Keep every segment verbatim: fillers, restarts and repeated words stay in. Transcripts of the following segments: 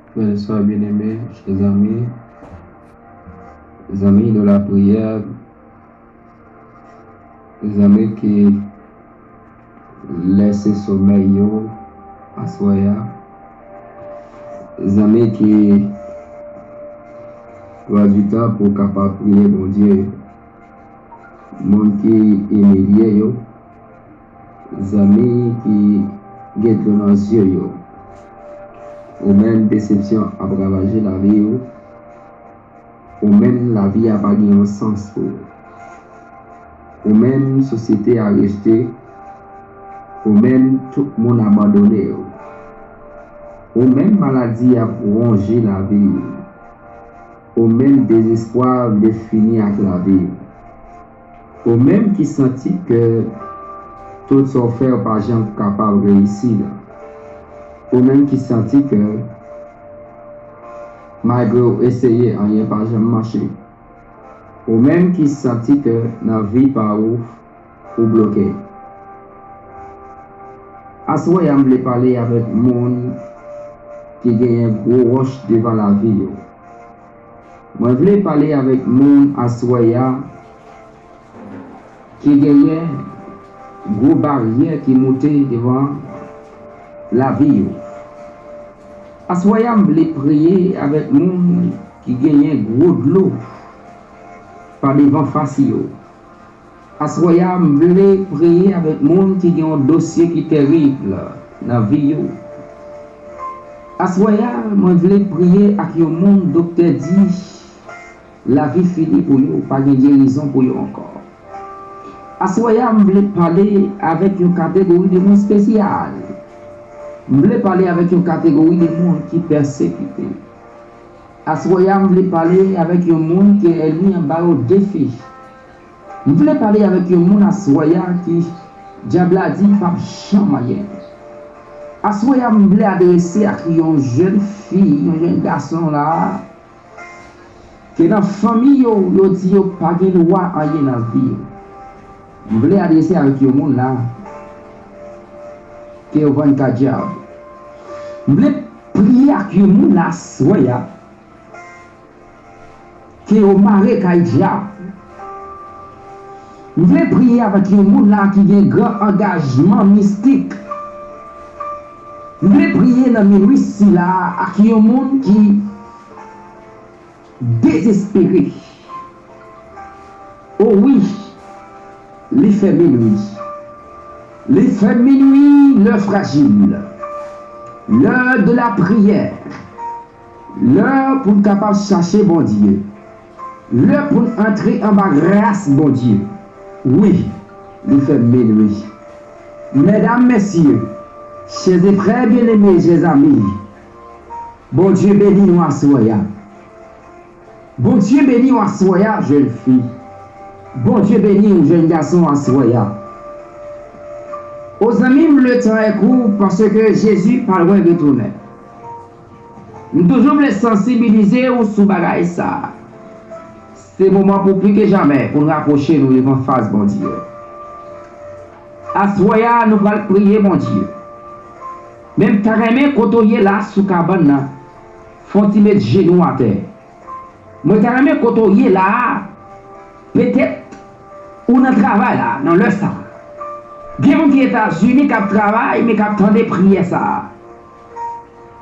Frè e sè byeneme, chè zanmi, zanmi de lapriyè, zanmi ki lèse somèy yo aswè a, zanmi ki pran di tan pou kapab priye Bondye yo, moun ki imilye yo, zanmi ki gen dlo nan zye yo. Ou menm desepsyon ap ravaje lavi w. Ou menm lavi a pa gen yon sans pou ou. Ou menm sosyete a rejte. Ou menm tout moun abandone w. Ou menm maladi ap wonje lavi w. Ou menm dezespwa vle fini ak lavi w. Ou menm ki santi ke tout sa w fè yo pa janm kapab reyisi la. Ou menm ki santi ke malgre w eseye anyen pa janm mache. Ou menm ki santi ke nan vi pa ou, ou bloke. Aswè a m vle pale avèk moun ki genyen gwo wòch devan lavi yo. Mwen vle pale avèk moun aswè a ki genyen gwo baryè ki moute devan lavi yo. Aswè a m vle priye avèk moun ki genyen gwo dlo pa devan fas yo. Aswè a m vle priye avèk moun ki gen yon dosye ki terib nan vi yo. Aswè a mwen vle priye ak yon moun doktè di lavi fini pou yo, pa gen gerizon pou yo ankò. Aswè a m vle pale avèk yon kategori de moun espesyal. M vle pale avèk yon kategori de moun ki pèsekite. Aswè a m vle pale avèk yon moun ke ènmi an ba yo defi. M vle pale avèk yon moun aswè a ki dyab la di pap janm anyen. Aswè a m vle adrese ak yon jèn fi, yon jèn gason la, ke nan fanmi yo, yo di yo pa gen dwa anyen nan vi yo. M vle adrese avèk yon moun la, ke yo vann ka dyab. M vle priye ak yon moun la aswè a, ke yo mare kay dyab. M vle priye avèk yon moun la ki gen gran angajman mistik. M vle priye nan minwi sila ak yon moun ki dezespere. O wi, li fè minwi. Li fè minwi, lè frajil. Lè de la priyè. Lè pou n kapab chache Bondye. Lè pou n antre anba gras Bondye. Wi, li fè minwi. Medam, mesye, chè e frè byeneme, chè zanmi, Bondye beni nou aswè a. Bondye beni w aswè a, jèn fi. Bondye beni w, jèn gason, aswè a. O zanmi m, le tan est court paske Jezi pa lwen retounen. M toujou vle sansibilize w sou bagay sa a. Se moman pou pli ke jamè pou n rapwoche nou devan fas Bondye. Aswè a, nou pral priye Bondye. Men m ta renmen kote w ye la sou kabann nan, fè w ti met jenou atè. Mwen ta renmen kote w ye la a, petèt ou nan travay la, nan lè sa a. Gen moun ki Etazini k ap travay, men k ap tande priyè sa a.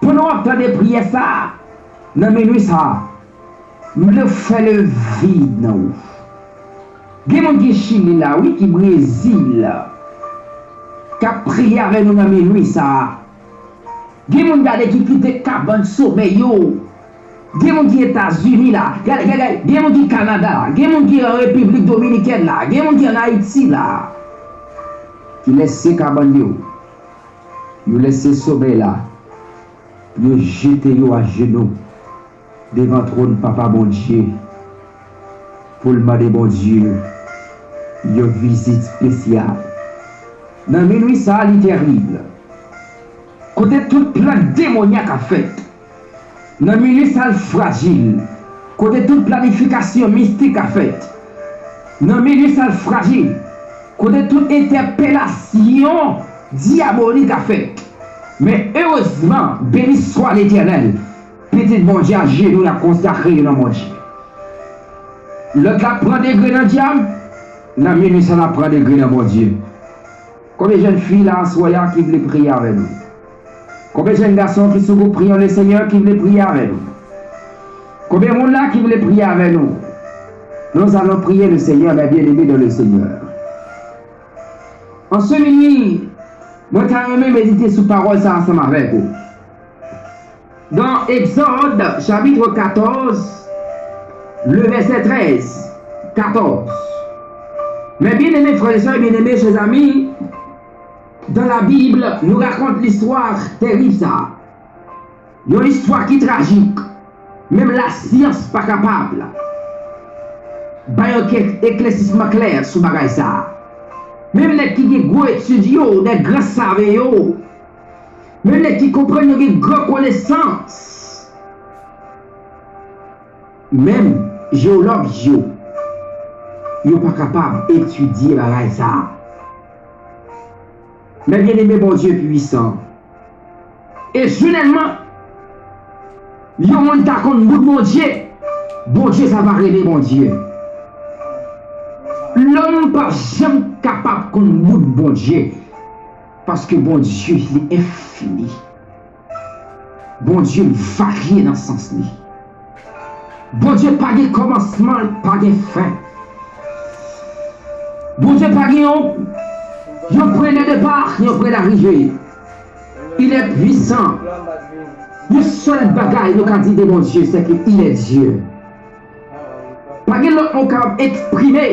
Pandan w ap tande priyè sa a, nan minwi sa a, m vle w fè le vide nan ou. Gen moun ki Chili la, wi, ki Brezil, k ap priye avè nou nan minwi sa a. Gen moun gade ki kite kabann somèy yo. Gen moun ki Etazini la. Gade, gade, gade. Gen moun ki Kanada la. Gen moun ki an Repiblik Dominikèn la. Gen moun ki an Ayiti la. Ki lèse kabann yo. Yo lèse somèy la. Yo jete yo ajenou devan twòn Papa Bondye pou l mande Bondye yon vizit espesyal. Nan minwi sa a, li terib. Kote tout plan demonyak ap fèt. Nan minwi sa a, l frajil. Kote tout planifikasyon mistik ap fèt. Nan minwi sa a, l frajil. Kote tout entèpelasyon dyabolik ap fèt. Men erezman, beni swa Letènèl, pitit Bondye ajenou, y ap konsakre yo nan Bondye. Lòt la pran degre nan dyab, nan minui sa l ap pran degre nan Bondye. Konbyen jèn fi la aswè a ki vle priye avè nou? Konbyen jèn gason ki sou gwout priye Lesenyè ki vle priye avè nou? Konbyen moun la ki vle priye avè nou? Nous allons prier le Seigneur, mes bien-aimés dans le Seigneur. An se minui, mwen ta renmen medite sou pawòl sa ansanm avèk ou. Dans Exode, chapitre quatorze, le verset treize, quatorze. Mes bien-aimés frères et sœurs, bien-aimés chers amis, dans la Bible, nou rakonte listwa terib sa. Yon istwa ki trajik. Menm lasyans pa kapab bay yon eklèsisman klè sou bagay sa. Menm nèg ki gen gwo etid yo, nèg gran save yo, menm nèg ki konprann yo gen gran konesans, menm jewològ yo, yo pa kapab etidye bagay sa. Men bien-aimé, Bondye pwisan. E jounèlman, yon moun ta konn bout Bondye, Bondye sa pa rele Bondye. Lòm pa janm kapab konn bout Bondye, paske Bondye li enfini. Bondye varye nan sans li. Bondye pa gen kòmansman, li pa gen fen. Bondye pa gen yon, yon pwen de depa, yon pwen darive. Il est puissant. Yon sèl bagay nou ka di de Bondye, se ke il est Dieu. Pa gen lòt mo w kapab eksprime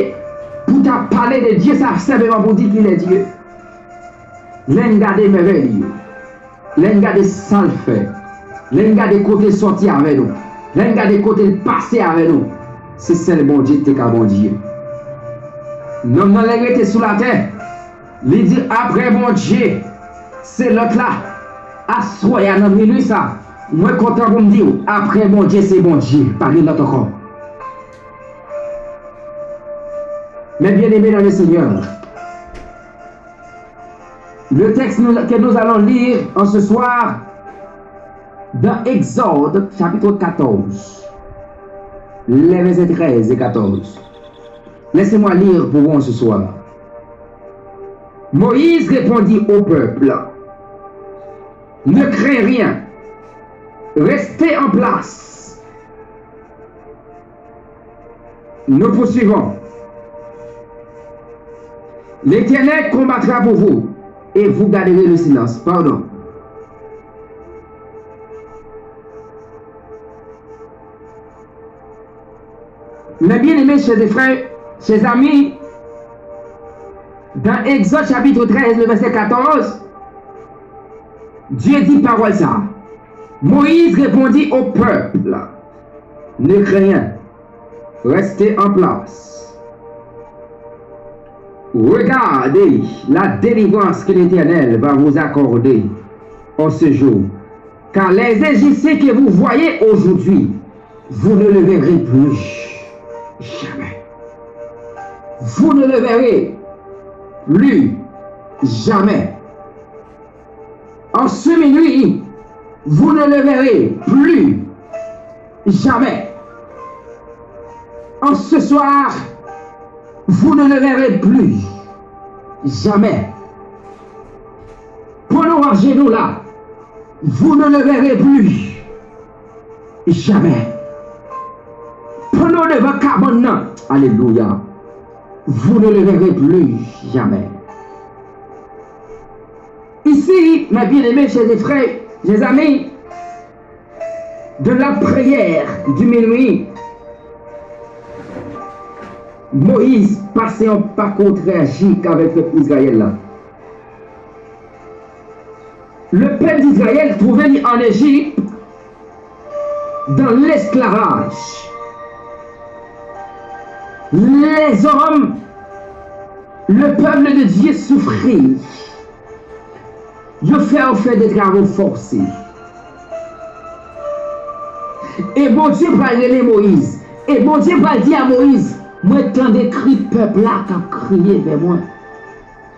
pou ta pale de Dye sa, senpleman pou di qu'il est Dieu. Lè n gade mèvèy li yo, lè n gade sa l fè, lè n gade kote l sòti avè nou, lè n gade kote l pase avè nou, se sèl Bondye ki te ka Bondye. Nonm nan lè l rete sou latè, li di, apre Bondye, se lòt la. Aswè a nan minui sa, mwen kontan pou m di w, apre Bondye, se Bondye, pa gen lòt ankò. Mes bien-aimés dans le Seigneur, le texte nous- que nous allons lire en ce soir dans Exode chapitre quatorze, les versets treize et quatorze. Laissez-moi lire pour vous en ce soir. Moïse répondit au peuple, ne crains rien, restez en place. Nous poursuivons. L'Éternel combattra pour vous et vous garderez le silence. Pardon. Mes bien-aimés, chers frères, chers amis, dans Exode chapitre treize, le verset quatorze, Dieu dit parole ça. Moïse répondit au peuple, ne crains rien, restez en place. Regardez la délivrance que l'Éternel va vous accorder en ce jour. Car les Égyptiens que vous voyez aujourd'hui, vous ne le verrez plus jamais. Vous ne le verrez plus jamais. En ce minuit, vous ne le verrez plus jamais. En ce soir, vous ne le verrez plus jamais. Pandan w ajenou la, vous ne le verrez plus jamais. Pandan w devan kabann nan, alelouya, vous ne le verrez plus jamais. Ici, mes bien-aimés, chers frères, chers amis, de la prière du minuit, Moïse pase yon pakou trajik avèk pèp Izrayèl la. Le pèp Izrayèl twouve li an Ejip, dans l'esclavage. Les hommes, le peuple de Dieu souffrit. Yo fè yo fè de travo fòse. E Bondye pral rele Moyiz. E Bondye pral di a Moyiz, mwen tande kri pèp la k ap kriye vè mwen.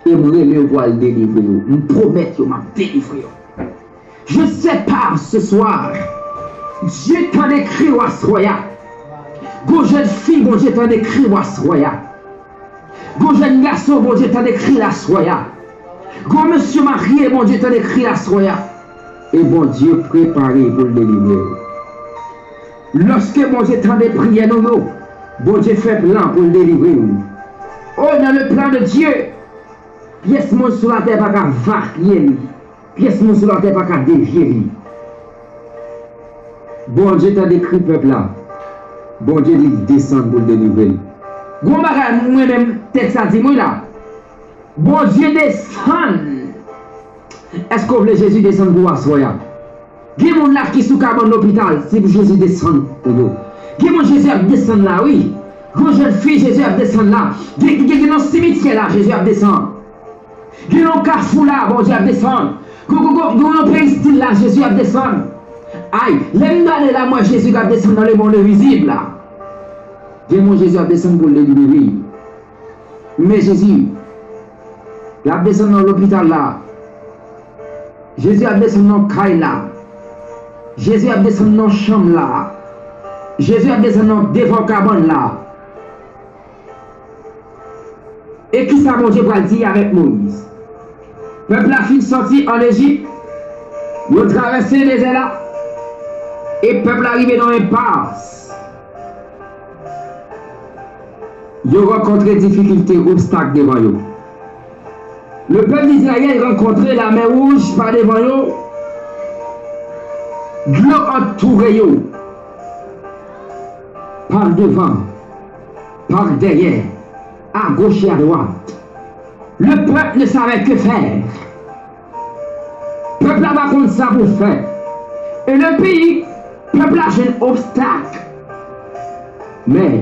E m rele yo pou al delivre yo. M pwomèt yo m ap delivre yo. Je sais pas ce soir Dye tande kri w aswè a. Gon jèn fi, Bondye tande kri w aswè a. Gon jèn gason, Bondye tande kri l aswè a. Gon mesye marye, Bondye tande kri l aswè a. E Bondye prepare pou l delivre w. Lòske Bondye tande priyè nou yo, Bondye fè plan pou l delivre w. Oh, dans le plan de Dieu, pyès moun sou latè pa ka vakye li. Pyès moun sou latè pa ka devye li. Bondye tande kri pèp la. Bondye di desann pou l delivre l. Gon bagay mwen menm tèks sa di mwen la. Bondye desann. Èske w vle Jezi desann pou w aswè a? Gen moun la ki sou kabann lopital, se pou Jezi desann pou yo. Gen moun Jezi ap desann la, wi. Gon jèn fi, Jezi ap desann la. Gen, gen, gen nan simityè la, Jezi ap desann. Gen nan kafou la, Bondye ap desann. Gen, gen, gen, gen nan peristil la, Jezi ap desann. Ay, lè m gade la, m wè Jezi k ap desann nan lemonn envizib la. Gen moun Jezi ap desann pou l delivre. Men Jezi, l ap desann nan lopital la. Jezi ap desann nan kay la. Jezi ap desann nan chanm la. Jezi ap desann nan devan kabann la. E kisa Bondye pral di avèk Moyiz? Pèp la fin sòti ann Ejip, yo travèse dezè la, e pèp la rive nan enpas. Yo rankontre difikilte, obstak devan yo. Le pèp Dizrayèl rankontre Lamè Wouj pa devan yo, dlo antoure yo, pa devan, pa dèyè, agoch e adwat. Le peuple ne savait que faire. Pèp la pa konn sa pou fè. E le peyi, pèp la jwenn obstak. Men,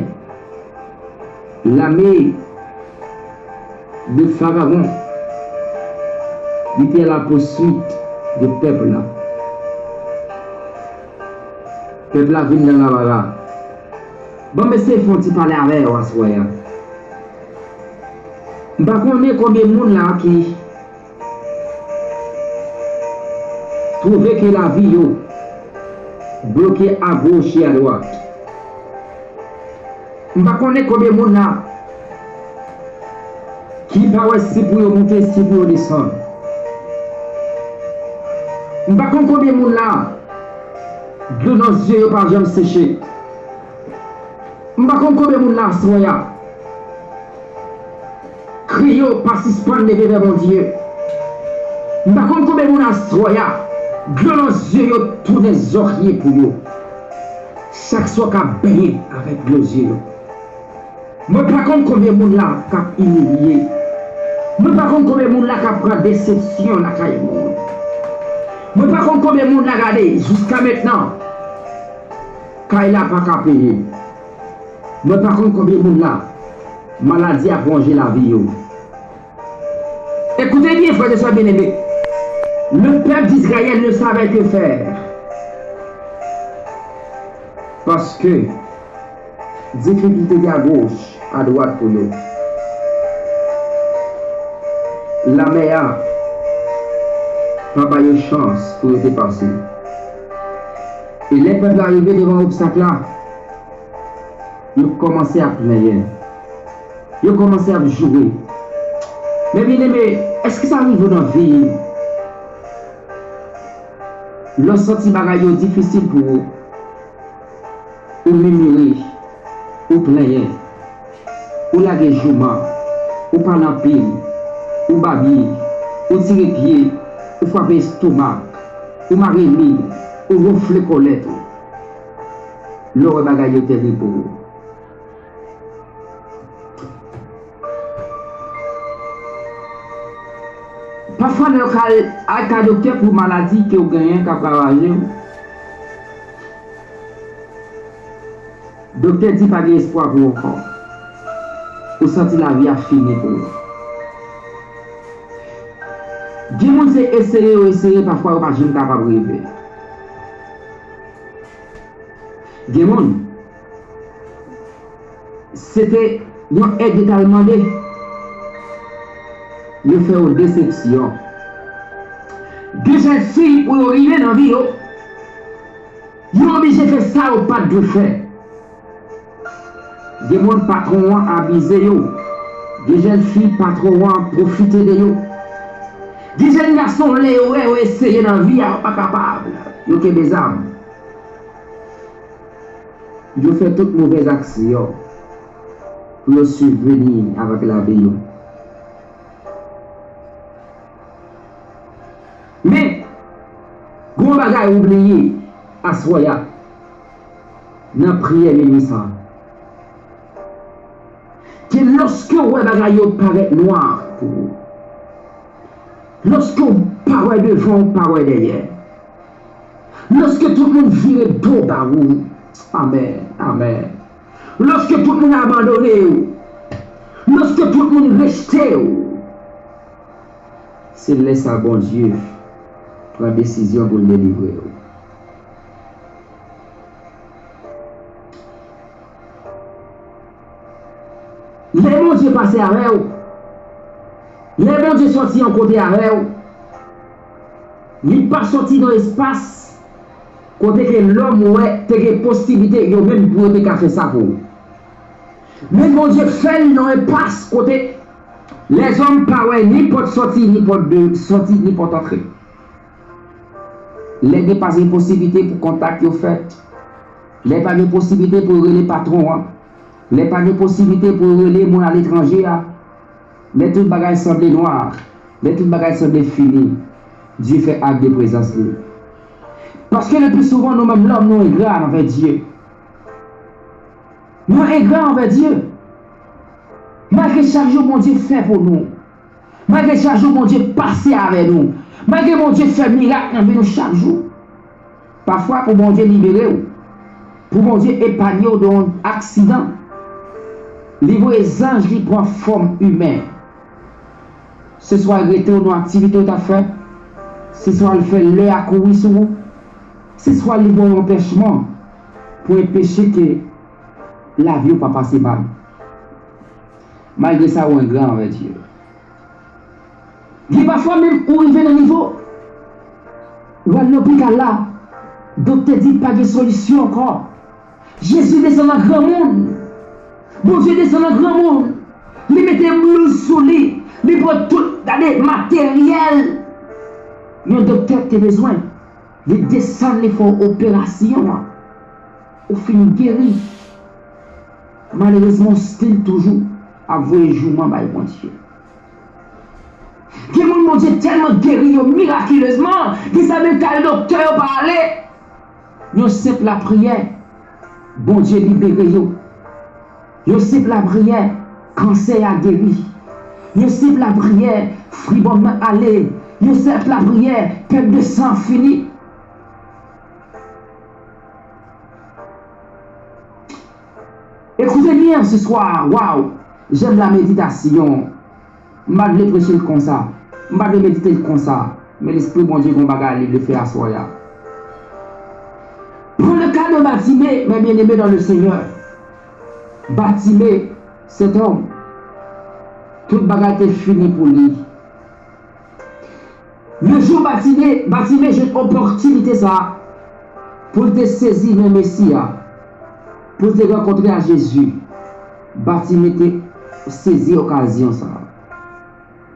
lame de vagabon li te a la pouswit de pèp la. Pèp la vin nan labara. Bon, mesye, fè yon ti pale avè yo aswè a. M pa konnen konbyen moun la ki twouve ke lavi yo bloke agoch e adwat. M pa konnen konbyen moun la ki pa wè si pou yo moute, si pou yo desann. M pa konn konbyen moun la dlo nan zye yo pa janm seche. M pa konn konbyen moun la aswè a kri yo pa sispann leve vè Bondye. M pa konn konbyen moun aswè a dlo nan zye yo tounen zòrye pou yo. Chak swa k ap benyen avèk dlo zye yo. Mwen pa konn konbyen moun la k ap imilye. Mwen pa konn konbyen moun la k ap pran desepsyon lakay moun. Mwen pa konn konbyen moun la gade jiska mentnan kay la pa ka peye. Mwen pa konn konbyen moun la maladi ap wonje lavi yo. Écoutez bien, frères et sœurs bien-aimés. Le peuple d'Israël ne savait que faire. Paske difikilte te agoch, adwat pou yo. Lamè a pa ba yo chans pou yo te pase. E lè pèp la rive devan obstak la, yo kòmanse ap plenyen. Yo kòmanse ap joure. Men byeneme, èske sa rive w nan vi w? Lè w santi bagay yo difisil pou ou, ou mimire, ou plenyen, ou lage jouman, ou pale anpil, ou babye, ou tire pye, ou frape estomak, ou mare lig, ou wonfle kòlèt ou. Lè w wè bagay yo terib pou ou. Pafwa lè w ka al ka doktè pou maladi ke w genyen k ap ravaje w, doktè di pa gen espwa pou w ankò. Ou santi lavi a fini pou ou. Gen moun se eseye yo eseye, pafwa yo pa janm kapab rive. Gen moun, se te yon èd yo t al mande, yo fè yo desepsyon. Gen jèn fi pou yo rive nan vi yo, Yo oblije fè sa yo pa t dwe fè. Gen moun patwon an abize yo. Gen jèn fi patwon an pwofite de yo. Gen jèn gason lè yo wè yo eseye nan vi a, yo pa kapab. Yo kenbe zam. Yo fè tout movèz aksyon pou yo sibvini avèk lavi yo. Men, gen yon bagay ou bliye aswè a nan priyè minwi sa a. Ke lòske w wè bagay yo parèt nwa pou ou, lòske w pa wè devan, w pa wè dèyè, lòske tout moun vire do ba ou, amèn, amèn, lòske tout moun abandone w, lòske tout moun rejte w, se lè sa Bondye pran desizyon pou l delivre w. Lè Bondye pase avè w, lè Bondye sòti yon kote avè w, li pa sòti nan espas kote ke lòm wè te gen posiblite yo menm pou yo te ka fè sa pou ou. Men Bondye fè l nan espas kote lèzòm pa wè ni pòt sòti, ni pòt de sòti, ni pòt antre. Lè gen pa gen posiblite pou kontak yo fèt, lè pa gen posiblite pou yo rele patwon an, lè pa gen posiblite pou yo rele moun aletranje a, lè tout bagay sanble nwa, lè tout bagay sanble fini, Dye fè ak de prezans li. Paske le pli souvan nou menm lòm nou engra anvè Dye. Nou engra anvè Dye. Malgre chak jou Bondye fè pou nou, malgre chak jou Bondye pase avè nou, malgre Bondye fè mirak nan vi nou chak jou, pafwa pou Bondye libere w, pou Bondye epanye w de yon aksidan, li voye zanj li pran fòm imen. Se swa l rete w nan aktivite w t ap fè, se swa l fè lè a kouri sou ou, se swa li ba w anpèchman pou enpeche ke lavi w pa pase mal. Malgre sa, ou engra anvè Dye. Gen pafwa menm ou rive nan nivo, ou al lopital la, doktè di pa gen solisyon ankò. Jezi desann an granmoun. Bondye desann an granmoun. Li mete blouz sou li. Li pran tout, gade, materyèl yon doktè te bezwen. Li desann, li fè w operasyon an. Ou fin geri. Malerezman, w still toujou ap voye jouman bay Bondye. Gen moun Bondye tèlman geri yo mirakilezman, gen sa menm kay doktè yo pa ale. Yon senp lapriyè, Bondye libere yo. Yon senp lapriyè, kansè a geri. Yon senp lapriyè, fibwòm nan ale. Yon senp lapriyè, pèt de san fini. Ekoute byen se swa a, waw, j'aime la méditation. M pa t vle preche l konsa. M pa t vle medite l konsa. Men Lespri Bondye gen yon bagay li vle fè aswè a. Prends le cas de Bartimée, mes bien-aimés dans le Seigneur. Batime, sèt òm, tout bagay te fini pou li. Yon jou Batime, Batime jwenn opòtinite sa a pou l te sezi men Mesi a, pou l te rankontre a Jezi. Batime te sezi okazyon sa a.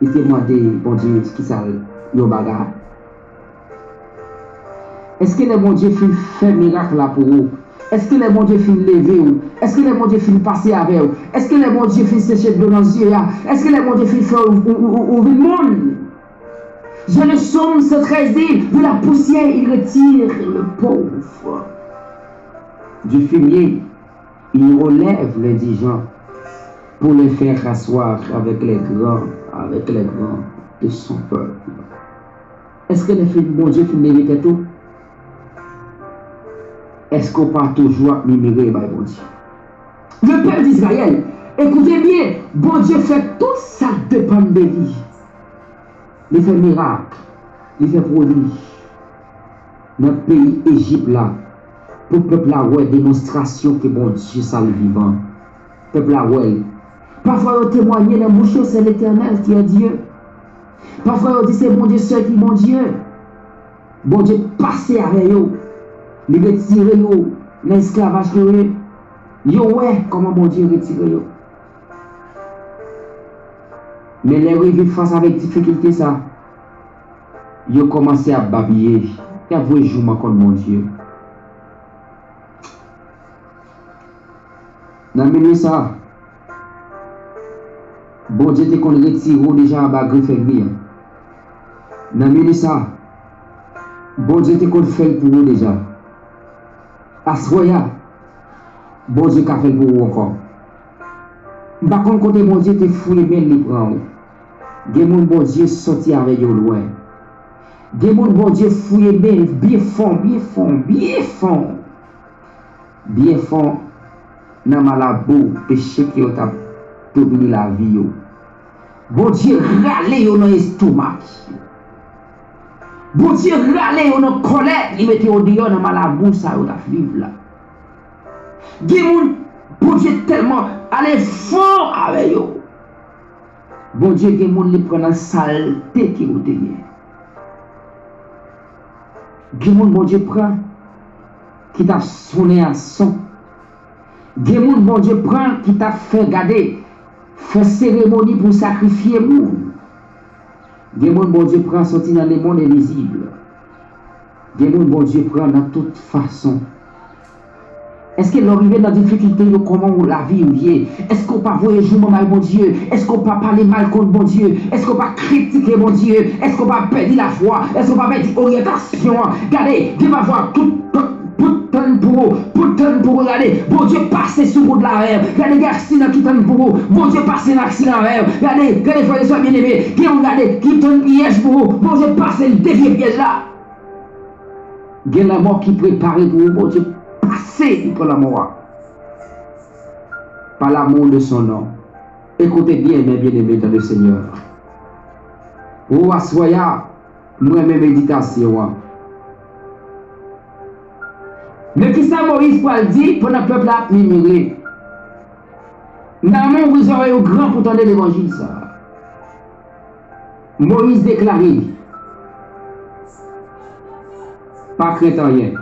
Li te mande Bondye kisa l yon bagay. Èske lè Bondye fin fè mirak la pou ou? Èske lè Bondye fin leve w? Èske lè Bondye fin pase avè w? Èske lè Bondye fin seche dlo nan zye a? Èske lè Bondye fin fè w ou, ou, ou, ou vin moun? Dans le psaume cent treize dit, de la poussière il retire le pauvre. Du fumier, il relève l'indigent pour les faire asseoir avec les grands, avec les grands de son peuple. Èske lè fin Bondye fin leve tèt ou? Èske w pa toujou ap mimire bay Bondye? Le peuple d'Israël, écoutez bien, Bondye fè tout sa k depann de li. Li fè mirak, li fè pwodui nan peyi Ejip la, pou pèp la wè demonstrasyon ke Bondye sa l vivan. Pèp la wè l. Pafwa yo temwanye nan bouch yo, c'est l'Éternel qui est Dieu. Pafwa yo di se Bondye sèl ki Bondye. Bondye pase avè yo. Li retire yo nan esklavaj ke yo ye. Yo wè kòman Bondye retire yo. Men lè yo rive fas avèk difikilte sa, yo kòmanse ap babye, y ap voye jouman kont Bondye. Nan minit sa, Bondye te konn retire w deja anba grif ènmi an. Nan minit sa, Bondye te konn fè l pou ou deja. Aswè a, Bondye ka fè l pou ou ankò. M pa konn kote Bondye te fouye men l li pran ou. Gen moun Bondye sòti avè yo lwen. Gen moun Bondye fouye men l byen fon, byen fon, byen fon. Byen fon nan malabou peche ke yo t ap domine lavi yo. Bondye rale yo nan estomak yo. Bondye rale yo nan kòlè, li mete yo deyò nan malabou sa yo t ap viv la. Gen moun, Bondye tèlman ale fon avè yo. Bondye gen moun li pran nan salte ke yo te ye. Gen moun Bondye pran ki t ap sonnen a son. Gen moun Bondye pran ki t ap fè gade, fè seremoni pou sakrifye moun. Gen moun Bondye pran soti nan lemonn envizib. Gen moun Bondye pran nan tout fason. Èske lè w rive nan difikilte yo, kòman w lavi w ye? Èske w pa voye jouman bay Bondye? Èske w pa pale mal kont Bondye? Èske w pa kritike Bondye? Èske w pa pèdi lafwa? Èske w pa pèdi oryantasyon an? Gade, gen pafwa tout, tout tann pou ou, tout tann pou ou, gade, Bondye pase sou wout la avè w. Gade, gen aksidan ki tann pou ou, Bondye pase nan aksidan avè w. Gade, gade, frè e sè byeneme, gen yon, gade, ki tann pyèj pou ou, Bondye pase l devye pyèj la. Gen lanmò ki prepare pou ou, Bondye pase pou pran lanmò a. Par l'amour de son nom. Écoutez bien, mes bien-aimés dans le Seigneur. O aswè a, m renmen meditasyon an. Men kisa Moyiz pral di pandan pèp la ap mimire? N a ouvri zòrèy ou gran pou tande levanjil sa a. Moyiz deklare, pa krent anyen.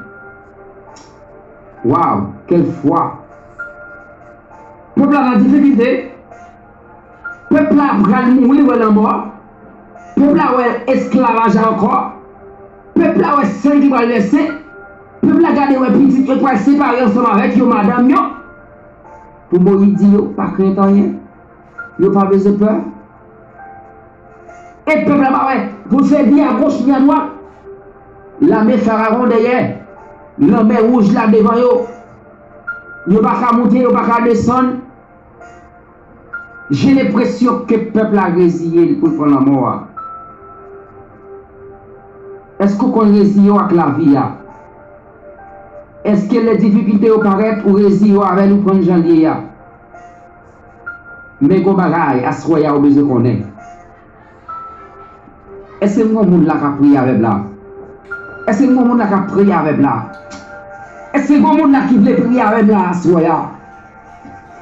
Waw, kèl fwa! Pèp la nan difikilte. Pèp la pral mouri wè lanmò. Pèp la wè esklavaj la ankò. Pèp la wè san ki pral vèse. Pèp la gade wè pitit yo pral separe ansanm avèk yo, madanm yo. Pou Moyiz di yo, pa krent anyen. Yo pa bezwen pè. E pèp la pa wè, pou l fè ni agoch ni adwat. Lame Farawon dèyè, lanmè wouj la devan yo. Yo pa ka moute, yo pa ka desann. J'ai l'impression ke pèp la reziye l pou l pran lanmò a. Èske w konn reziye w ak lavi a? Èske lè difikilte yo parèt, ou reziye w avè l, ou pran l jan l ye a? Men gon bagay, aswè a ou bezwen konnen. Èske m gon moun la k ap priye avè m la? Èske m gon moun la k ap priye avè m la? Èske gon moun la ki vle priye avè m la aswè a?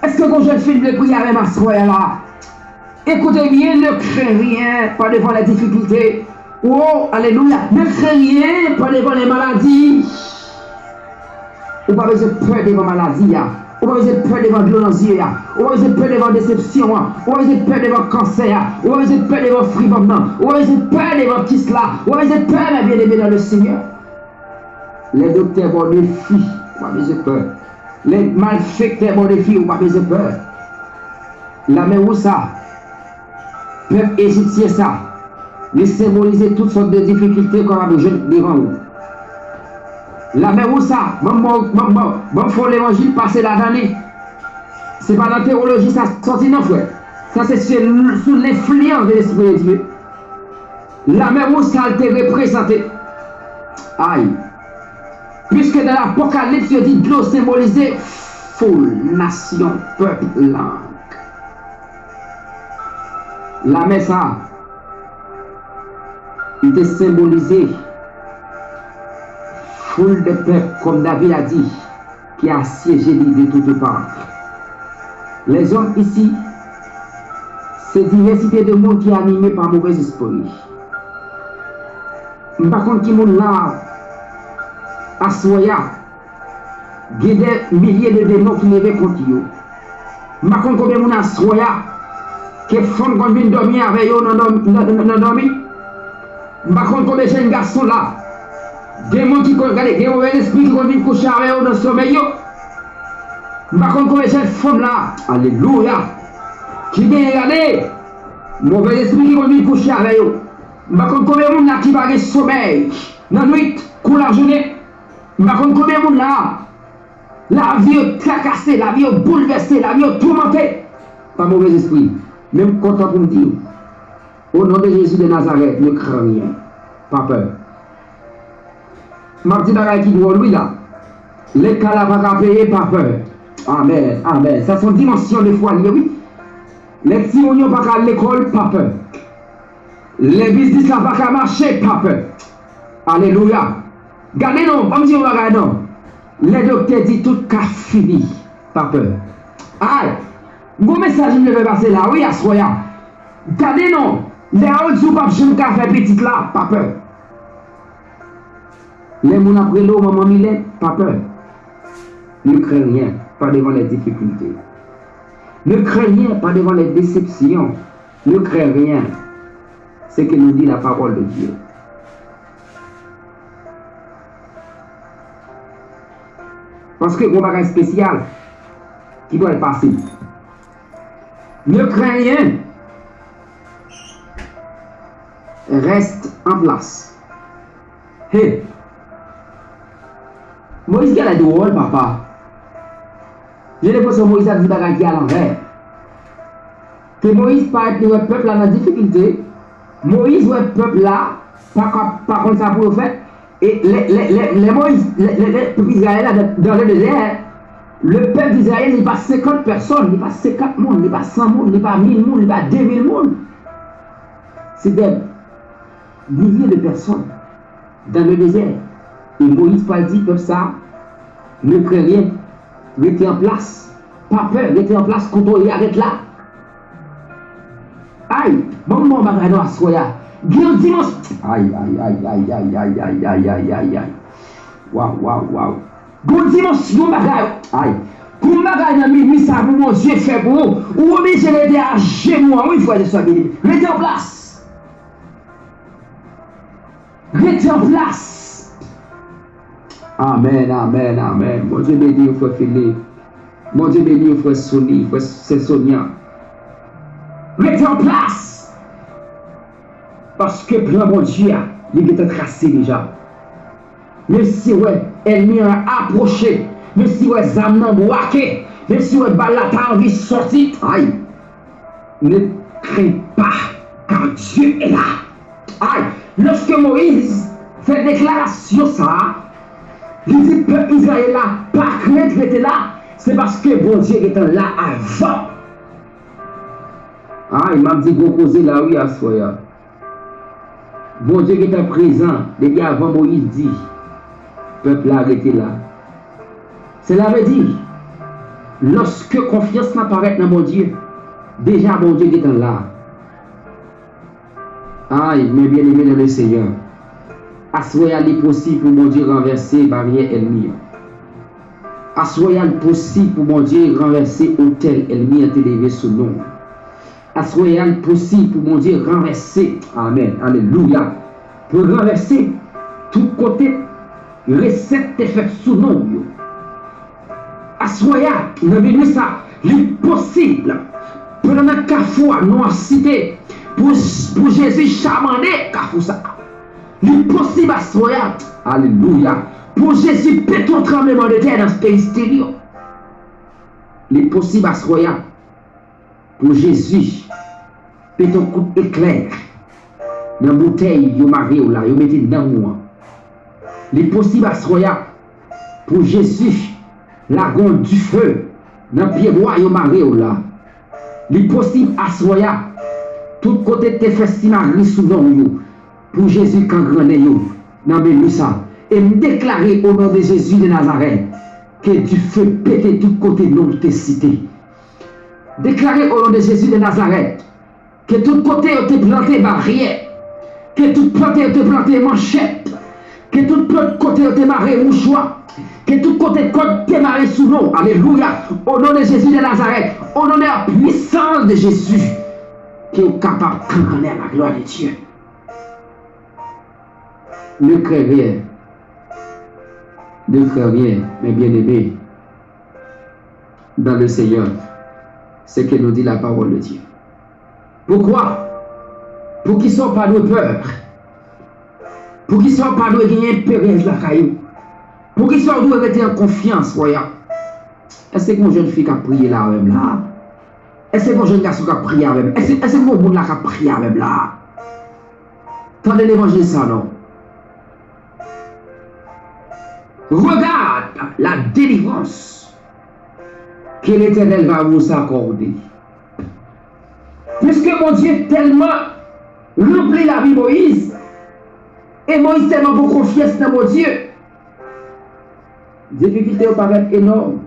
Èske gon jèn fi vle priye avè m aswè a la? Écoutez bien, ne crains rien par devant les difficultés. Oh, alelouya. Ne crains rien par devant les maladies. Ou pa bezwen pè devan maladi a. Ou pa bezwen pè devan dlo nan zye a. Ou pa bezwen pè devan desepsyon an. Ou pa bezwen pè devan kansè a. Ou pa bezwen pè devan fribòm nan. Ou pa bezwen pè devan kis la. Ou pa bezwen pè, mes bien-aimés dans le Seigneur. Lè doktè ba w defi, ou pa bezwen pè. Lè malfektè ba w defi, ou pa bezwen pè. Lame wouj sa, pèp ejipsyen sa, li senbolize tout sòt de difikilte w kapab jwenn devan ou. Lame wouj sa, ban m, ban m, ban m, ban m fè w levanjil pase ladan li. Se pa nan tewoloji sa sòti non, frè. Sa se sou, sou lenfliyans de Lespri de Dye. Lame wouj sa l te reprezante. Ay. Piske nan Lapokalips, yo di dlo senbolize foul, nasyon, pèp, lang. Lame sa, li te senbolize foul de pèp, kòm David a di, ki asyeje Elize toutotan. Lèzòm isi, se divèsite de moun ki anime pa movèzespri. M pa konn ki moun la, Aswè a, gen dè milye de demon ki leve kont yo. M pa konn konbyen moun aswè a ke fanm konn vin dòmi avè yo nan dòm- nan- nan- nan dòmi. M pa konn konbyen jèn gason la, demon ki konn, gade, gen move lespri ki konn vin kouche avè yo nan somèy yo. M pa konn konbyen jèn fanm la, alelouya, ki genyen, gade, move lespri ki konn vin kouche avè yo. M pa konn konbyen moun la ki pa gen somèy nan nwit, kou lajounen. M pa konn konbyen moun la, lavi yo trakase, lavi yo boulvèse, lavi yo toumante pa move lespri. Men m kontan pou m di w, au nom de Jésus de Nazareth, ne crains rien. Pa pè. M ap di bagay ki dwòl, wi, la. Lekòl la pa ka peye, pa pè. Amèn, amèn. Sa se yon dimansyon de fwa li ye, wi. Lè timoun yo pa ka al lekòl, pa pè. Lè biznis la pa ka mache, pa pè. Alelouya. Gade non, ban m di yon bagay non. Lè doktè di tout ka fini, pa pè. Ay, m gon mesaj m vle fè pase la, wi, aswè a. Gade non, lè yo di w p ap janm ka fè pitit la, pa pè. Lè moun ap rele w manman Milèt, pa pè. Ne crains rien, pas devant les difficultés. Ne crains rien, pas devant les déceptions. Ne crains rien. Ce que nous dit la parole de Dieu. Paske gon bagay espesyal ki pral pase. Ne crains rien. Reste en place. He! Moyiz genlè dwòl, papa. Gen lenpresyon Moyiz ap di bagay ki alanvè. Ke Moyiz parèt li wè pèp la nan difikilte. Moyiz wè pèp la pa ka, pa konn sa pou yo fè. E lè, lè, lè, lè Moyiz, lè, lè, lè pèp Izrayèl la dans, dans le désert, le peuple d'Israël, li pa senkant pèsòn, li pa senkant moun, li pa san moun, li pa mil moun, li pa de mil moun. Se des milliers de personnes dans le désert. E Moyiz pral di pèp sa, ne crains rien, rete an plas, pa pè, rete an plas, kote w ye a, ret la. Ay, ban m ba w bagay nan aswè a. Gen yon dimans-, ay, ay, ay. Waw, waw, waw. Gon dimansyon bagay. Ay. Gon bagay nan minwi sa pou Bondye fè pou ou. Ou oblije rete ajenou an, wi, frè e sè byeneme. Rete an plas. Rete an plas. Amèn, amèn, amèn. Bondye beni w, frè Philippe. Bondye beni w, frè Sony, frè, sè Sonia. Rete an plas. Paske plan Bondye a, li gentan trase deja. Mesye wè ènmi an apwoche. Mesye wè zam nan bwake. Mesye wè bal la ta anvi sòti. Ay! Ne crains pas, car Dieu est là. Ay! Lòske Moyiz fè deklarasyon sa a, li di pèp Izrayèl la, pa krent, rete la, se paske Bondye gentan la avan. Ay, m ap di gwo koze la wi aswè a. Bondye gentan prezan depi avan Moyiz di pèp la rete la. Sela vle di, lòske konfyans lan parèt nan Bondye, deja Bondye gentan la. Ay, men byeneme nan Lesenyè, aswè a li posib pou Bondye ranvèse baryè ènmi an. Aswè a li posib pou Bondye ranvèse otèl ènmi an te leve sou non w. Aswè a li posib pou Bondye ranvèse, amèn, alelouya, pou ranvèse tout kote resèt te fèt sou non w yo. Aswè a, nan minwi sa, li posib, pandan nan kafou a, non an site, pou, pou Jezi chamande kafou sa. Li posib aswè a, alelouya, pou Jezi pete yon tranblemanntè nan peyi Stilyon. Li posib aswè a, pou Jezi pete yon kout eklè nan boutèy yo mare w la, yo mete nan ou an. Li posib aswè a pou Jezi lage yon dife nan pyebwa yo mare w la. Li posib aswè a, tout kote te fè simagri sou non w yo, pou Jezi kangrannen yo nan menm sa. E m deklare o non de Jezi de Nazarèt, ke dife pete tout kote non w te site. Deklare o non de Jezi de Nazarèt, ke tout kote yo te plante baryè, ke tout kote yo te plante manchèt, Ke tout lòt kote yo te mare mouchwa. Ke tout kote kòd te mare sou nou. Alelouya. Au nom de Jésus de Nazareth. Au nom de la puissance de Jésus. Ke w kapab kankannen la gloire de Dieu. Ne crains rien. Ne crains rien, mes bien-aimés dans le Seigneur. C'est ce que nous dit la parole de Dieu. Poukwa? Poukisa w pa dwe pè? Poukisa w pa dwe genyen perèz lakay ou? Poukisa w dwe rete an konfyans, frè? Èske gen yon jèn fi k ap priye la avè m la? Èske gen yon jèn gason k ap priye avè m? Èske, èske gen yon moun la k ap priye avè m la? Tande levanjil sa non. Regarde la délivrance que l'Éternel va vous accorder. Piske Bondye tèlman ranpli lavi Moyiz, e Moyiz tèlman pran konfyans nan Bondye, difikilte yo parèt enòm.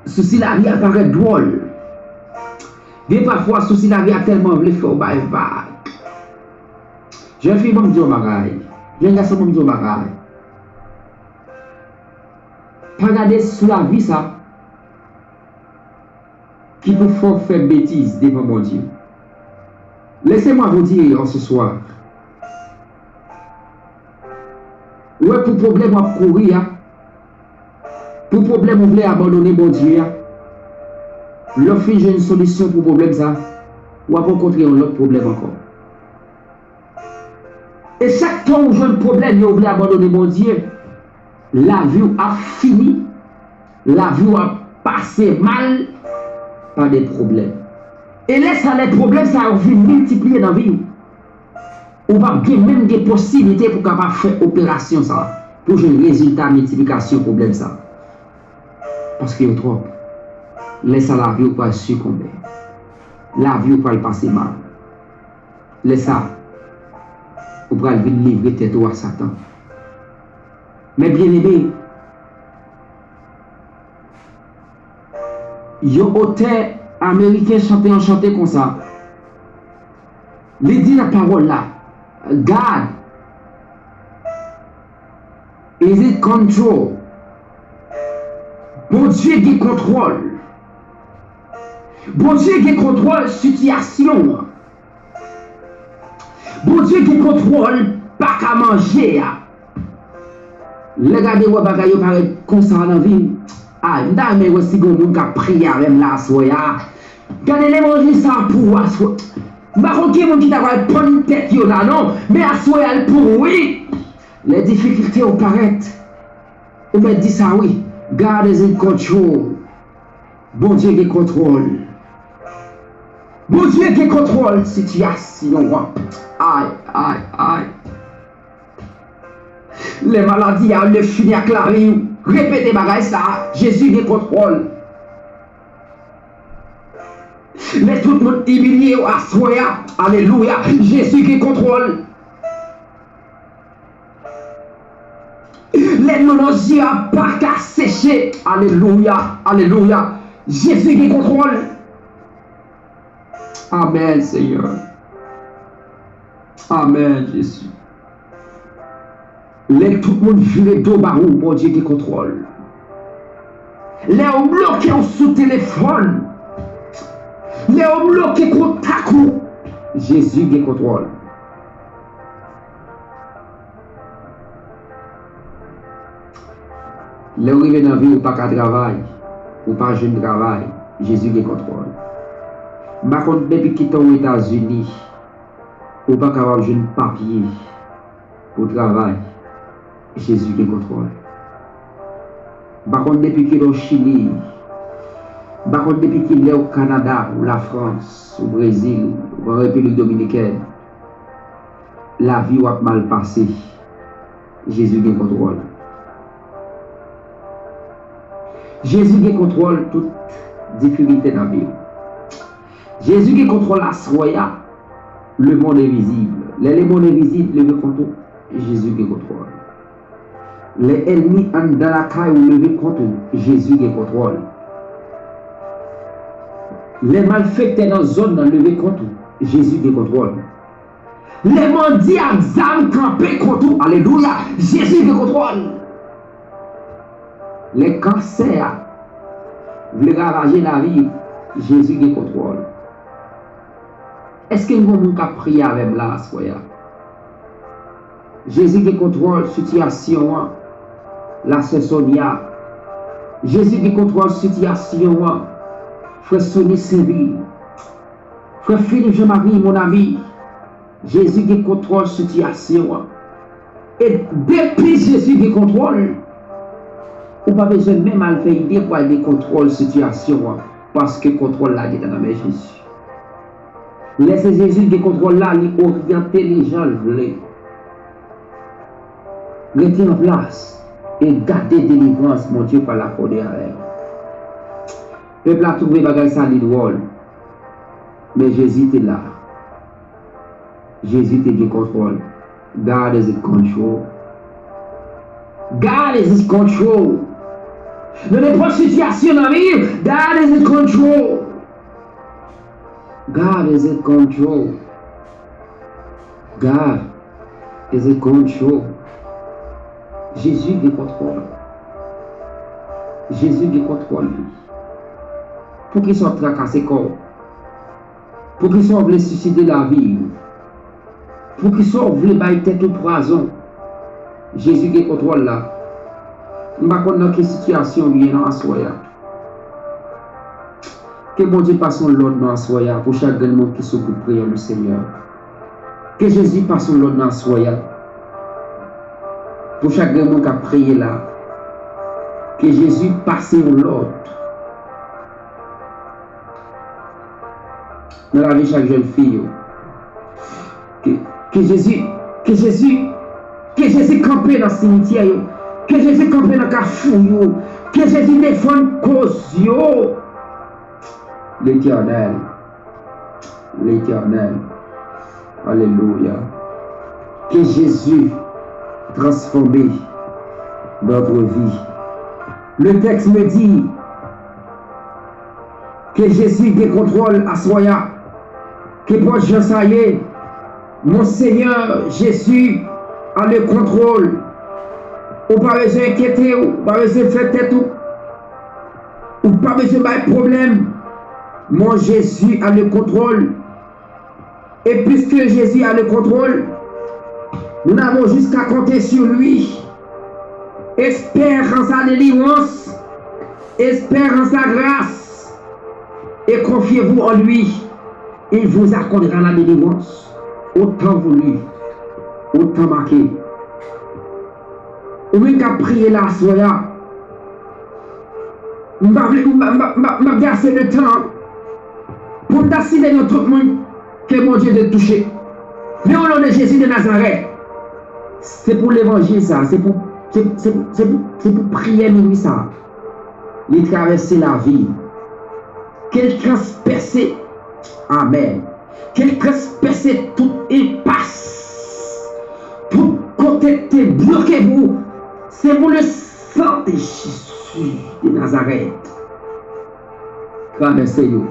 Sousi lavi a parèt dwòl. Gen pafwa sousi lavi a tèlman vle fè w bay vag. Jèn fi, ban m di w yon bagay. Jèn gason, ban m di w yon bagay. Pa gade sou lavi sa ki pou fè w fè betiz devan Bondye. Laissez-moi vous dire en ce soir. Ou wè pou pwoblèm w ap kouri a, pou pwoblèm ou vle abandone Bondye a, lè w fin jwenn solisyon pou pwoblèm sa, w ap rankontre yon lòt pwoblèm ankò. E chak tan ou jwenn pwoblèm yo, ou vle abandone Bondye, lavi w ap fini, lavi w ap pase mal pa de pwoblèm. E lè sa, lè pwoblèm sa yo vin miltipliye nan vi w, ou p ap gen menm gen posiblite pou kapab fè operasyon sa, pou jwenn rezilta miltiplikasyon pwoblèm sa. Paske yo twòp. Lè sa, lavi w pral sikonbe. Lavi w pral pase mal. Lè sa, ou pral vin livre tèt ou a Satan. Men byeneme, yon otè ameriken chante yon chante konsa. Li di nan pawòl la, God is in control. Bondye gen kontwòl. Bondye gen kontwòl sitiyasyon an. Bondye gen kontwòl pa ka manje a. Lè gade wè bagay yo parèt konsa nan vi m, ay, m ta renmen wè si gen moun k ap priye avè m la aswè a. Gade levanjil sa pou ou aswè. M pa konn ki moun ki ta pral pann tèt yo la non, men aswè a l pou ou wi. Lè difikilte yo parèt, ou mèt di sa wi. God is in control. Bondye gen kontwòl. Bondye gen kontwòl sitiyasyon an. Ay, ay, ay. Lè maladi a vle fini ak lavi w, repete bagay sa a, Jezi gen kontwòl. Lè tout moun imilye w aswè a, alelouya, Jezi gen kontwòl. Lè dlo nan zye a pa ka seche. Alelouya, alelouya. Jezi gen kontwòl. Amèn, Senyè. Amèn, Jezi. Lè tout moun vire do ba ou, Bondye gen kontwòl. Lè yo bloke w sou telefòn, lè yo bloke kontak ou, Jezi gen kontwòl. Lè w rive nan vi, ou pa ka travay, ou pa jwenn travay, Jezi gen kontwòl. M pa konn depi ki tan w Etazini, ou pa kapab jwenn papye pou travay, Jezi gen kontwòl. M pa konn depi kilè w Chili, m pa konn depi kilè w Kanada, ou Lafrans, ou Brezil, ou Repiblik Dominikèn, lavi w ap mal pase, Jezi gen kontwòl. Jezi gen kontwòl tout difikilte nan vi w. Jezi gen kontwòl aswè a. Lemonn envizib. Lè lemonn envizib leve kont ou, Jezi gen kontwòl. Lè ènmi anndan lakay ou leve kont ou, Jezi gen kontwòl. Lè malfektè nan zòn nan leve kont ou, Jezi gen kontwòl. Lè bandi ak zam kanpe kont ou, alelouya, Jezi gen kontwòl. Lè kansè a vle ravaje lavi w, Jezi gen kontwòl. Èske n gon moun k ap priye avè m la aswè a? Jezi gen kontwòl sitiyasyon an, la sè Sonia. Jezi gen kontwòl sitiyasyon an, frè Sony Sainvil. Frè Philippe Jean-Marie, mon ami, Jezi gen kontwòl sitiyasyon an. E depi Jezi gen kontwòl, ou pa bezwen menm al fè ide pou al gen kontwòl sitiyasyon an, paske kontwòl la gentan nan men Jezi. Lè se Jezi ki gen kontwòl la, li oryante li jan l vle. Rete an plas e gade delivrans Bondye pral akòde avè w. Pèp la twouve bagay sa li dwòl, men Jezi te la. Jezi te gen kontwòl. God is in control. God is in control. Nan nenpòt sitiyasyon nan vi, God is in control. God is in control. God is in control. Jezi gen kontwòl. Jezi gen kontwòl li. Poukisa w ap trakase kò w? Poukisa w vle siside lavi w? Poukisa w vle bay tèt ou pwazon? Jezi gen kontwòl la. M pa konn nan ki sitiyasyon w ye nan aswè a. Ke Bondye pase yon lòd nan aswè a pou chak grenn moun ki sou gwoup priyè Lesenyè. Ke Jezi pase yon lòd nan aswè a pou chak grenn moun k ap priye la. Ke Jezi pase yon lòd nan lavi chak jèn fi yo. Ke, ke Jezi, ke Jezi, ke Jezi kanpe nan simityè yo. Ke Jezi kanpe nan kafou yo. Ke Jezi defann koz yo. Letènèl, Letènèl, alelouya. Que Jésus transforme notre vie. Le texte me dit, ke Jezi gen kontwòl aswè a. Kenpòt jan sa ye, mon Seigneur Jésus a le contrôle. Ou pa bezwen enkyete w, ou pa bezwen fè tèt ou. Ou pa bezwen bay pwoblèm. Mon Jésus a le contrôle. Et puisque Jésus a le contrôle, nous n'avons juste qu'à compter sur lui. Espère en sa délivrance, espère en sa grâce, et confiez-vous en lui. Il vous accordera la délivrance. Au temps voulu, au temps marqué. Ou menm k ap priye la aswè a, m pa vle, m pa, m pa, m pa, m pa gen ase de tan pou m ta site non tout moun ke Bondye te touche. Men o non de Jezi de Nazarèt, se pou levanjil sa, se pou, se, se, se pou, se pou priyè minwi sa. Li travèse lavi. Ke l transpèse. Amèn. Ke l transpèse tout enpas. Tout kote k te bloke pou ou. Se pou le sang de Jésus de Nazareth. Travèse yo.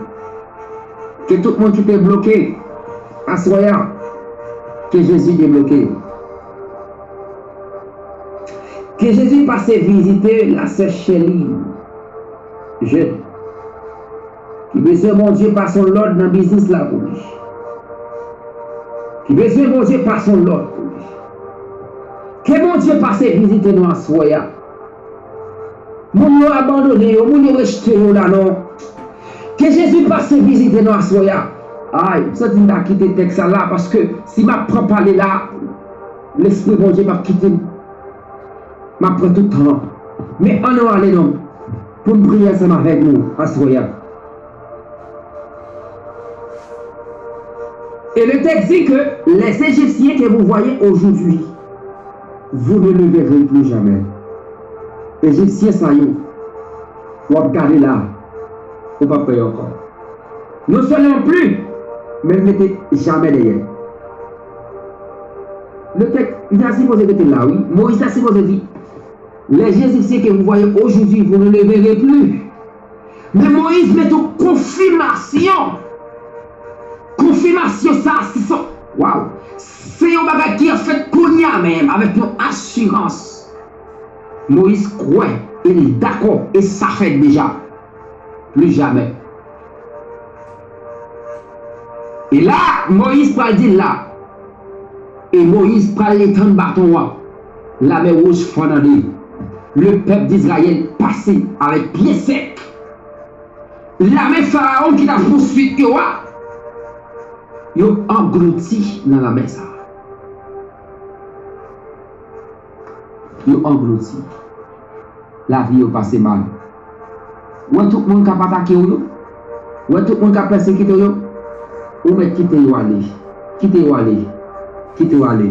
Ke tout moun ki te bloke aswè a, ke Jezi debloke yo. Ke Jezi pase vizite lasè Shelly, jèn, ki bezwen Bondye pase yon lòd nan biznis la pou li. Ki bezwen Bondye pase yon lòd pou li. Ke Bondye pase vizite nou aswè a. Moun yo abandone yo, moun yo rejte yo la non. Ke Jezi pase vizite nou aswè a. Ay, m santi m ta kite tèks sa la, paske si m ap pran pale la, Lespri Bondye p ap kite m. M ap pran tout tan an. Men ann nou ale non, pou n priye ansanm avèk nou aswè a. Et le texte dit que les Égyptiens que vous voyez aujourd'hui, vous ne les verrez plus jamais. Ejipsyen sa yo, w ap gade la, ou p ap wè yo ankò. Non sèlman pli, men l mete jamè dèyè. Le texte, li ta sipoze mete la, wi. Moyiz ta sipoze di, les Égyptiens que vous voyez aujourd'hui, vous ne les verrez plus. Men Moyiz mete yon konfimasyon. Konfimasyon sa, se son, waw, Se yon bagay ki ap fèt kounye a menm, avèk yon asirans. Moyiz kwè e li dakò, e sa fèt deja. Pli jamè. E la, Moyiz pral di l la. E Moyiz pral etann baton an. Lamè Wouj fann an de. Le pèp d'Izrayèl pase avèk pye sèk. Lame Farawon ki t ap pousuiv yo a, yo anglouti nan lamè sa a. Yo anglouti. Lavi yo pase mal. Ou wè tout moun k ap atake w yo? Ou wè tout moun k ap pèsekite w yo? Ou mèt kite yo ale. Kite yo ale. Kite yo ale.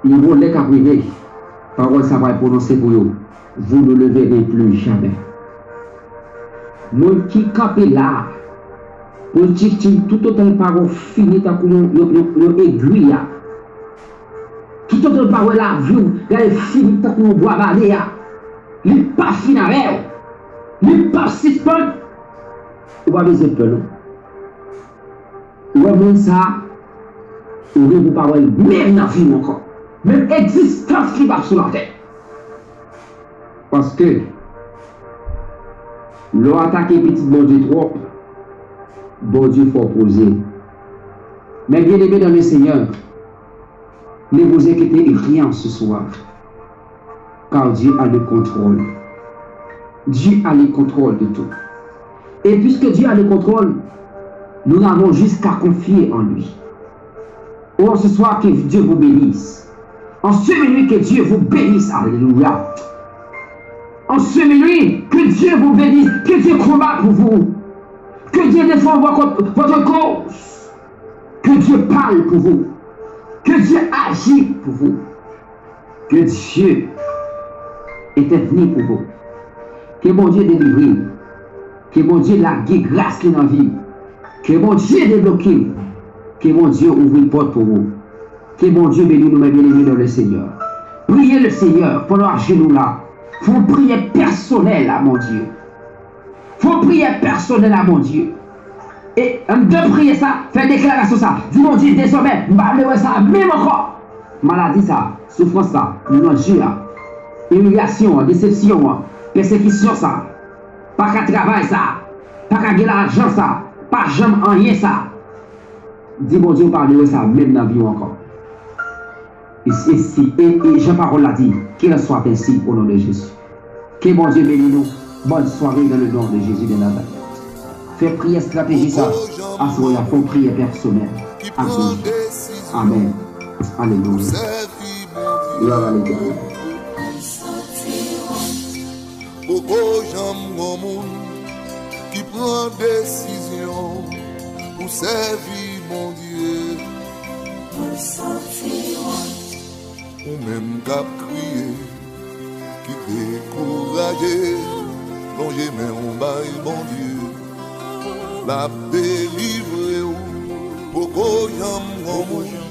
Yon bon lè k ap rive, pawòl sa pral pwononse pou yo. Vous ne le verrez plus jamais. Moun ki kanpe la a, pou l tchitchi toutotan l pa wè w fini tankou yon, yon, yon, yon egwi a. Toutotan l pa wè lavi w, gade fini tankou yon bwa bale a. Li pa fin avè w. Li pa sispann. Ou pa bezwen pè non. Ou wè moun sa a, ou gen pou pa wè l menm nan vi w ankò. Menm egzistans li p ap sou latè. Paske, lè w atake pitit Bondye twòp, Bondye fè w poze. Men byeneme nan le Senyè, ne vous inquiétez rien ce soir, car Dieu a le contrôle. Dieu a le contrôle de tout. Et puisque Dieu a le contrôle, nous n'avons juste qu'à confier en lui. Oh, ce soir, que Dieu vous bénisse. Ensemené, que Dieu vous bénisse. Alléluia. Ensemené, que Dieu vous bénisse. Que Dieu combat pour vous. Que Dieu défend votre, votre cause. Que Dieu parle pour vous. Que Dieu agit pour vous. Que Dieu intervienne pour vous. Ke Bondye delivre w. Ke Bondye lage gras li nan vi w. Ke Bondye debloke w. Ke Bondye ouvri pòt pou ou. Ke Bondye beni nou, mes bien-aimés dans le Seigneur. Priye le Senyè pandan w ajenou la. Fè yon priyè pèsonèl a Bondye. Fè yon priyè pèsonèl a Bondye. E anndan priyè sa, fè deklarasyon sa. Di Bondye, dezòmè, m pa vle wè sa menm ankò. Maladi sa, soufrans sa, nou nan je a, imilyasyon an, desepsyon an, pèsekisyon sa, pa ka travay sa, pa ka gen lajan sa, pa janm anyen sa. Di Bondye ou pa vle wè sa menm nan vi w ankò. E, e, si, e, e jan pawòl la di, qu'il en soit ainsi au nom de Jésus. Ke Bondye beni nou. Bonne soirée dans le nom de Jésus de Nazareth. Fè priyè estrateji sa. Aswè a fè yon priyè pèsonèl ak Bondye. Amèn. Alelouya. Glwa a Letènèl. Poko janm gon moun ki pran desizyon pou sèvi Bondye. Ou menm k ap kriye, ki dekouraje, lonje men w bay Bondye. L ap delivre w. Poko janm gon moun